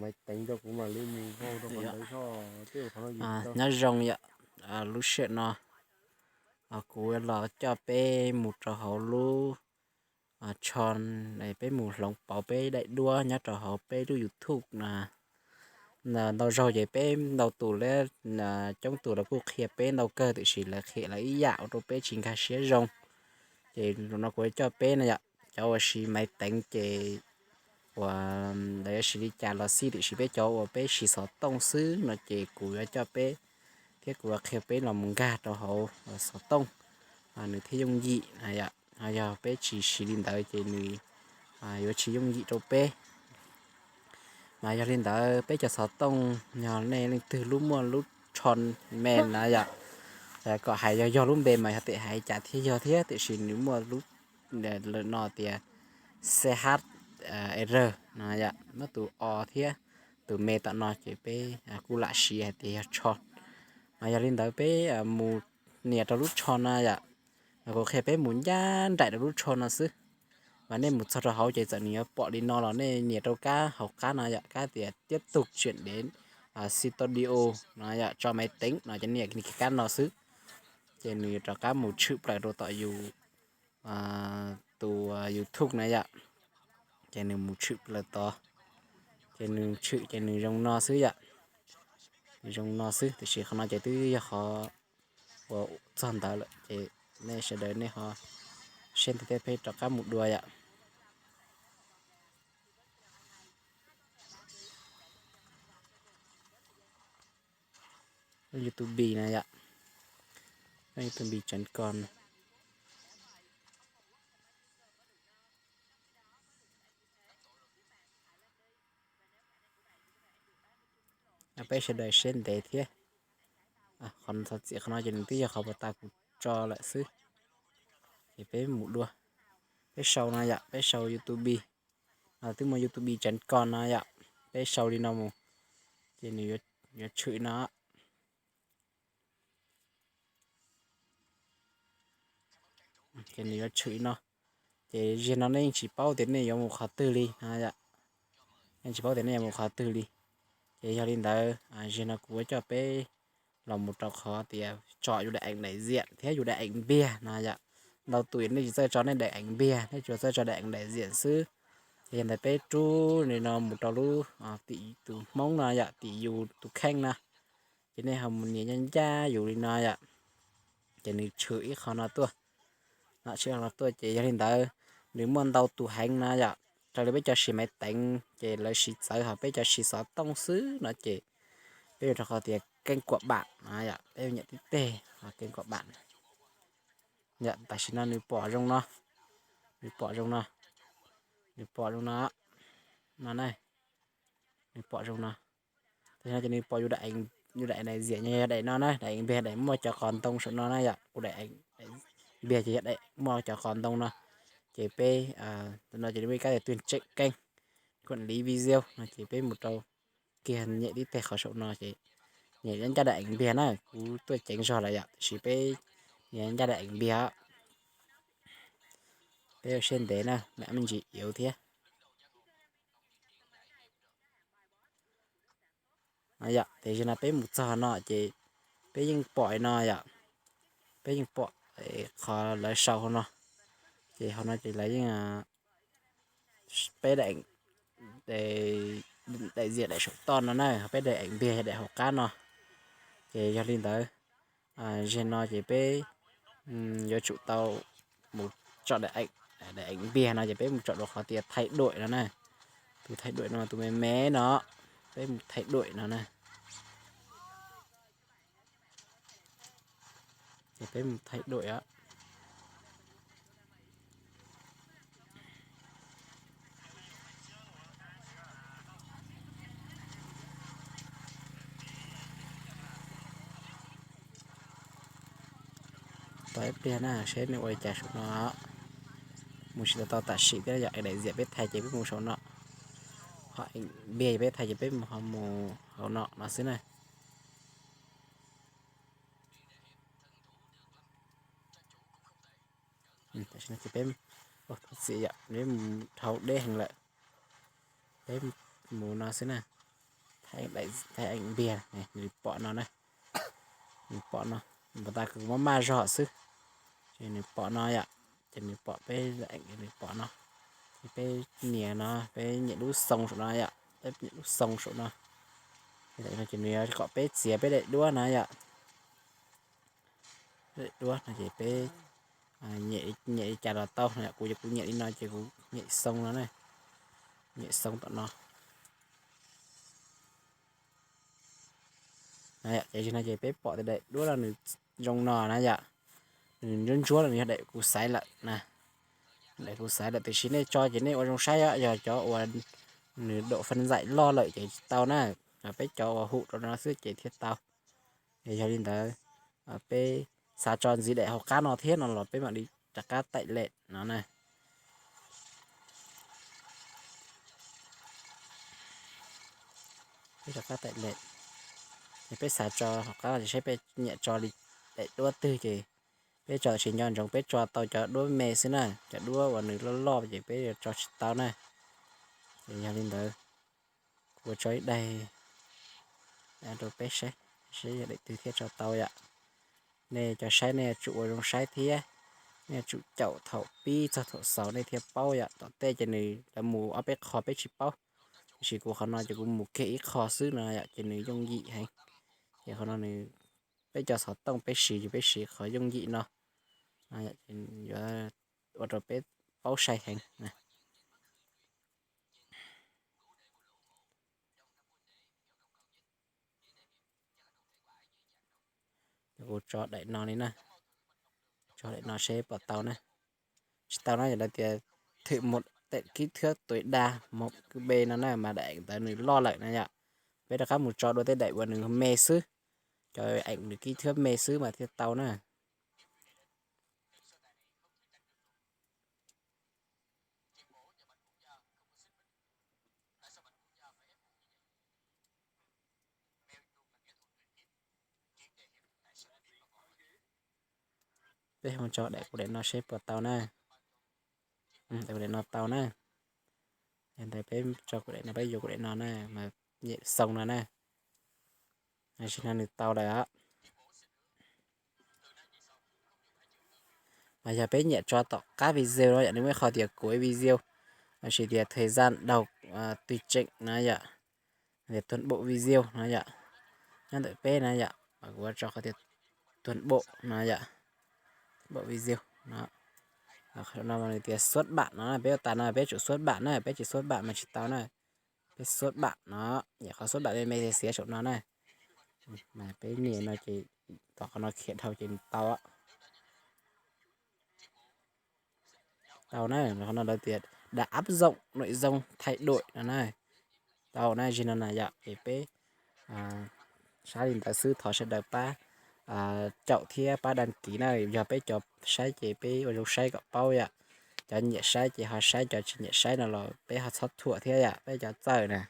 Maiv teev rau kuv mam li mus hau rau qhov ntawd zog. Nyob zoo yom, lub sij hawm no kuv los coj peb mus rau hauv lub tsho, peb mus hloov pauv peb daim duab nyob rau hauv peb lub YouTube no. Ntau zaug ces peb ntau tus, coob tus los kuj qhia peb ntau kawg tiam sis lawv qhia lawv ib yam ua rau peb tsis nkag siab zoo. Ces zaum no kuv coj peb no yom, cov uas siv maiv teev ces uas lawv yuav siv li cas los xij tiam sis peb cov uas peb siv xov tooj xwb no ces kuv yuav coj peb thiab kuv yuav qhia peb los mus nkag rau hauv xov tooj, nws thiaj yooj yim na yom. Ho yog peb tsis siv li ntawd ces nws yuav tsis yooj yim rau peb. Mas yog li ntawd peb cov xov tooj, yog nej leej twg lub muaj lub tsho me na yom, kom hais yog yog lub npe mas yog tes hais cas thiaj yog thiab tiam sis nws muaj lub no tias C H R no yom, muab tus O thiab tus me tom no ces peb kuj lam siv hais tias yog tsho. Mas yog li ntawd peb mus nias rau lub tsho no yom. Kuv qhia peb mus ncaj nraim rau lub tsho no xwb. Mas nej mus txog rau hauv ces txawm nws yuav pom li no los nej nias rau kab hauv qab no yom, kab tias tiếp tục chuyển đến studio no yom, tso máy tính no ces nej nias kiag kab no xwb. Ces nws yuav rov qab mus tshwm plaws rau tom yus tus YouTube na yom. Ces nws mus tshwm plaws tod. Ces nws tshwm ces nws zoo no xwb yom. Nws zoo no xwb tiam sis qhov no ces twb yog qhov uas txog ntawd lawm ces nej sawv daws nej ho seb ntawd thiab peb rov qab mus dua yom. YouTube no yom, YouTube chấm com. Peb sawv daws seb ntev thiab. Qhov txog txim qhov no ces nws twb yog qhov puas tas kuv tso lawm xwb. Ces peb mus dua, peb sau no yom, peb sau YouTube, twb muaj YouTube chấm com no yom, peb sau li no mus, ces nws yuav tshwm no. Ces nws yuav tshwm no. Ces ziag no nej yeej tsis paub tias nej yuav mus qhov twg li no yom. Yeej tsis paub tias nej yuav mus qhov twg li. Ces yog li ntawd ziag no kuv yuav coj peb los mus rau qhov tias tso yus daim eev daim ziam thiab yus daim eev npiag no yom. Ntau tus nej tsis txawj tso nej daim eev npiag, nej tsuas txawj tso daim eev daim ziam xwb. Ces yog ntawd peb rub li no mus rau lub tim tus hmoob no yom, tim yus tus kheej no. Ces nej ho mus nias ncaj ncaj yus li no yom. Ces nws tshwm ib qho no tuaj, tshwm ib qho no tuaj ces yog li ntawd nws muaj ntau tus heev no yom. Raws li peb cov siv maiv teev ces lawv siv txawv, ho peb cov siv xov tooj xwb no ces peb yuav rau qhov tias kênh của bạn no yom, peb yuav nyem tib teg kênh của bạn. Yom, tam sim no nws pom zoo no, nws pom zoo no, nws pom zoo no, no na, nws pom zoo no. Tam sim no ces nws pom yus daim, yus daim daim ziam yog daim no na, daim eev npiag, daim muaj cov qos ntoo saum no na yom. Kuv daim eev npiag ces yog daim muaj cov qos ntoo no. Ces peb, no ces nws muaj ib kab tias tuyên truyền kênh, quản lý video no ces peb mus rau kiag nyem tib teg qhov saum no ces nyem ncaj daim eev npiag na. Kuv tuaj ceev zog lawm yom, tiam sis peb nyem ncaj daim eev npiag. Peb ua siab ntev na, mam me ntsis yuav thiab. Yom, ces zaum no peb mus txog no ces peb yeej pom no yom, peb yeej pom qhov lawv sau hauv no. Ces hauv no ces lawv yeej, peb daim ziam daim saum toj no na, peb daim eev npiag yog daim hauv qab no. Ces yog li ntawd, zaum no ces peb yuav tsum tau mus tso daim eev, daim eev npiag no ces peb mus tso rau qhov tias thay đổi no na. Tus thay đổi no tus me me no, peb mus thay đổi no na. Ces peb mus thay đổi os. Tos ib pliag na seb nws ua li cas saum no. Mus tsis tau tau tam sim thiab yom, daim ziam peb thay ces peb mus saum no. Ho npiag peb thay ces peb ho mus hauv no no xwb na. Tam sim no ces peb, peb mus dhau deb heev lawm. Peb mus no xwb na. Thaij eem npiag, nws pom no na, nws pom no, npam tas kuv maj maj zog xwb, ces nws pom no yom, ces nws pom peb eem, nws pom no, ces peb nias no, peb nyem lub xoo saum no yom, peb nyem lub xoo saum no, ces nws yuav kom peb txiav peb daim duab no yom, daim duab no ces peb nyem li cas los tau no yom, kuv ces kuv nyem li no ces kuv nyem xoo no na, nyem xoo tom no. Ces no ces peb pom tias daim duab no nws zoo no na yom, nws ntsuab ntsuab no nws yog daim kuv xaiv lawm na, daim kuv xaiv lawm, tiam sis nej tso ces nej ua zoo saib os, yog cov uas nws daum faj ntxaim loj lawm ces tsis tau na, peb cov uas hum rau no xwb ces thiaj tau. Es yog li ntawd, peb xav tso ntxiv daim hauv qab no thiab no los peb mam li rov qab taim lem no na. Peb rov qab taim lem, es peb xav tso hauv qab no ces saib peb nyiam tso li daim duab twg ces peb tso, tiam sis nco ntsoov peb tso tau cov duab me xwb na, cov duab uas nws loj loj ces peb yuav tso tsis tau na. Es yog li ntawd, kuv ua tso ib daim rau peb saib, saib yog daim twg thiaj tso tau yom. Nej cov saib nej yuav tsum ua zoo saib thiab, nej yuav tsum caum thaum pib txog thaum xaus nej thiaj paub yom. Tom tej ces nws lawv mus ob peb qho peb tsis paub, tiam sis kuv qhov no ces kuv mus kiag ib qho xwb no yom, ces nws yooj yim heev. Ces qhov no nws, peb cov xov tooj peb siv ces peb siv qhov yooj yim no, yuav ua rau peb paub sai heev. Kuv tso daim no li na, tso daim no seb puas tau na. Tsis tau na, yog lawv tias thwm mus teb kib thwb tuav da mus kib be no na, mas daim ntawd nws loj lawm na yom. Peb rov qab mus tso dua tej daim uas nws me xwb, cov eem nws kib thwb me xwb mas thiaj tau na. Peb hu tso daim kuv daim no seb puas tau na. Daim kuv daim no tau na. Yog ntawd peb tso kuv daim no, peb yuav kuv daim no na, mas nyem xoo no na. Tam sim no nws tau lawm os. Mas yog peb nyiam tso tom qab video no yom, nws muaj ib qho tias cuối video, los sis tias thời gian đầu tùy chỉnh no yom, tias toàn bộ video no yom, nyob ntawm peb no yom, mas kuv tso qhov tias toàn bộ no yom, toàn bộ video no. Qhov no mas nws tias xuất bản no, peb ua tas no peb tsum xuất bản na, peb tsis xuất bản mas tsis tau na. Peb xuất bản no, nyem qhov xuất bản me me xiav saum no na. Mas peb nias no ces tom qhov no khiav dhau ces nws tau. Tau na, qhov no lawv tias đã áp dụng nội dung thay đổi no na. Tau na, zig no na yom, ces peb saib li ntawd xwb, thov sawv daws pab caum thiab pab đăng ký na, yog peb cov saib ces peb ua zoo saib kom paub yom. Cov nyiam saib ces ho saib, cov tsis nyiam saib no los peb ho txhob thuam thiab yom, peb cov txawj na.